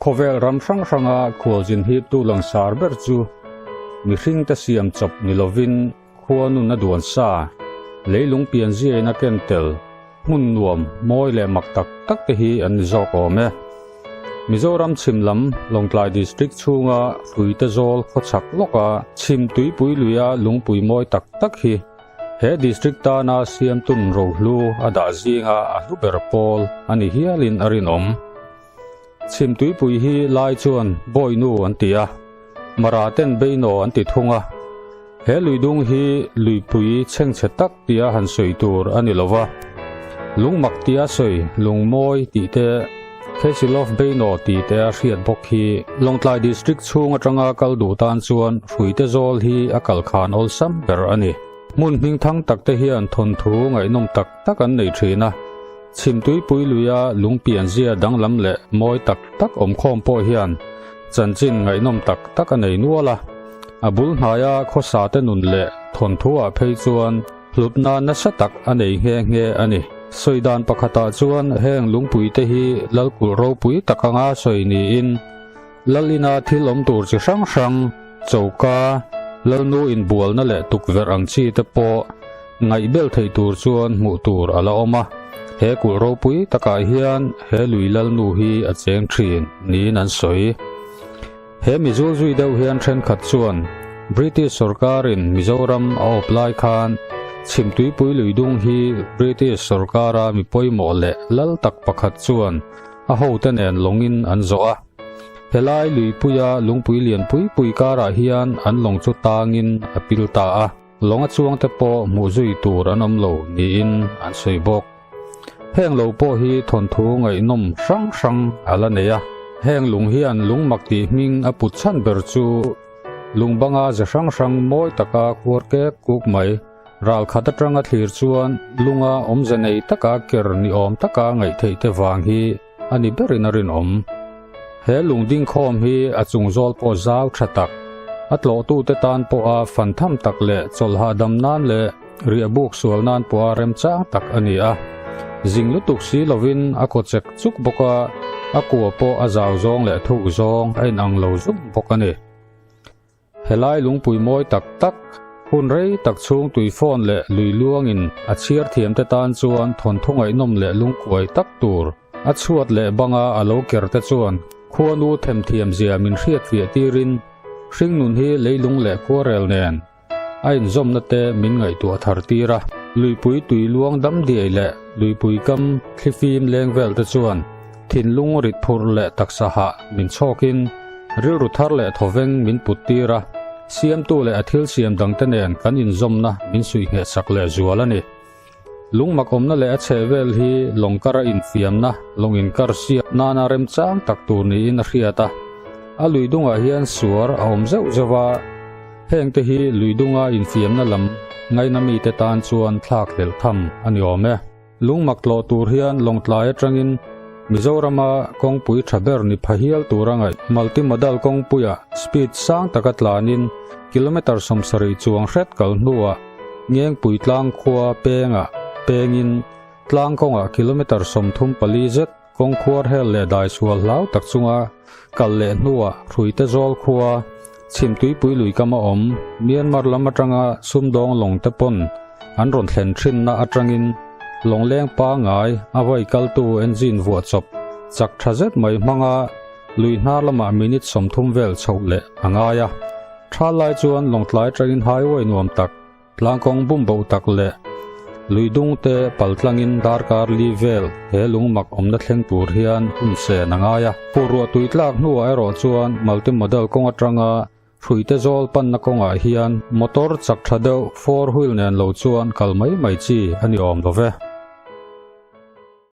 Khawvel ram hrang hranga khualzin hiptu langsar ber chu mihringte siam chawp ni lovin khua nun a duan sa, leilung pianziain a ken tel, hmun nuam, mawi leh mak tak tak te hi an ni zawk awm e. Mizoram chhim lam Lawngtlai District chhunga Hruite zawl khawchhak lawka chhim tuipui luia lungpui mawi tak tak hi He district tana siamtun rohlu a dah zinga a hlu ber pawl a ni hialin a rinawm. Chhimtuipui hi lai chuan Bawinu an ti a, Mara ten Beino an ti thung a. He luidung hi luipui chhengchhe tak tia han sawi tur a ni lo va, lungmak tia sawi lungmawi tih te, Khesilov Beino tih te a hriat bawk hi. Lawngtlai District chhung atanga kal duh tan chuan Hruite zawl hi a kal khan awlsam ber a ni. Hmun hming thang tak te hian thawnthu ngaihnawm tak tak an nei thin a, chhimtuipui luia lungpianzia danglam leh mawi tak tak awmkhawm pawh hian chanchin ngaihnawm tak tak a nei nual a. A bul hnaia khawsa te nun leh thawnthuah phei chuan hlutna nasa tak a nei nghe nghe a ni. Sawi dan pakhatah chuan heng lungpui te hi lalkulh ropui tak anga sawi niin Lalina thil awm tur chi hrang hrang, choka, lalnu inbualna leh tukverh ang chi te pawh ngaihbel theih tur chuan hmuh tur a la awm a. He kulh ropui takah hian he lui lalnu hi a cheng thin niin an sawi. He mizul zui deuh hian thenkhat chuan British sorkarin Mizoram a awp lai khan Chhimtuipui luidung hi British sorkara mi pawimawh leh lal tak pakhat chuan a hote nen lawngin an zawh a. Helai luipuia lungpui lian pui pui karah hian an lawng chu tangin a pil ta a, lawng a chuangte pawh hmuh zui tur an awm lo niin an sawi bawk. Heng lo pawh hi thawnthu ngaihnawm hrang hrang a la nei a, heng lung hian lungmak tih hming a put chhan ber chu lungbanga ze hrang hrang mawi taka khuar kek kuk mai, ral khat atanga thlir chuan lunga awmze nei taka ker ni awm taka ngaih theih te vang hi a ni berin a rinawm. He lungding khawm hi a chung zawl pawh zau tha tak, a tlawhtute tan pawha fan tham tak leh chawlhah dam nan leh riahbuk sual nan pawha remchang tak a ni a. Zing lutuk si lovin a kaw chek chuk bawk a, a kua pawh a zau zawng leh thuk zawng a inang lo zuk bawk a ni. Helai lungpui mawi tak tak, hun rei tak chhung tui phone leh lui luangin a chhiar thiamte tan chuan thawnthu ngaihnawm leh lungkuai tak tur a chhuat leh banga a lo ker te chuan khuanu themthiam zia min hriatfiah tirin hringnun hi leilung leh khuarel nen a inzawmna te min ngaihtuah thar tir a. Luipui tui luang dam diai leh luipui kam thlifim leng vel te chuan Thinlung rit phurh leh taksa hah min chhawkin rilru thar leh thawveng min put tir a, siamtu leh a thil siam dangte nen kan inzawmna min suih ngheh sak leh zual a ni. Lungmak awmna leh a chheh vel hi lawng kara infiamna, lawng inkar siam nana remchang tak tur niin a hriat a. A lui dungah hian suar a awm zeuh zeuh a, hengte hi lui dunga infiamna lam ngaina mite tan chuan thlak hlelh tham a ni awm e. Lungmak tlawh tur hian Lawngtlai atangin Mizorama kawngpui tha ber ni pha hial tur a ngaih. Multimodal kawngpuiah speed sang taka tlanin kilometre 70 chuang hret kal hnuah Ngengpui tlang khua pengah pengin tlang kawngah kilometre 34 zet kawng khuar hel leh dai sual hlau tak chunga kal leh hnuah Hruite zawl khua Chhimtuipui lui kam a awm Myanmar lam atanga sumdawng lawng te pawn an rawn thlen thinna atangin lawngleng pangai a vai kaltu engine vuah chawp chak tha zet mai hmanga lui hnar lamah minute 30 vel chhoh leh a ngai a. Tha lai chuan lawngtlai atangin highway nuam tak, tlangkawng bum bo tak leh lui dung te pal tlangin darkar li vel he lungmak awmna thleng tur hian hun sen a ngai a. Phurruah tui tlak hnuah erawh chuan multimodal kawng atanga Hruite zawl panna kawngah hian motor chak tha deuh four wheel nen lo chuan kal mai mai chi a ni awm lo ve.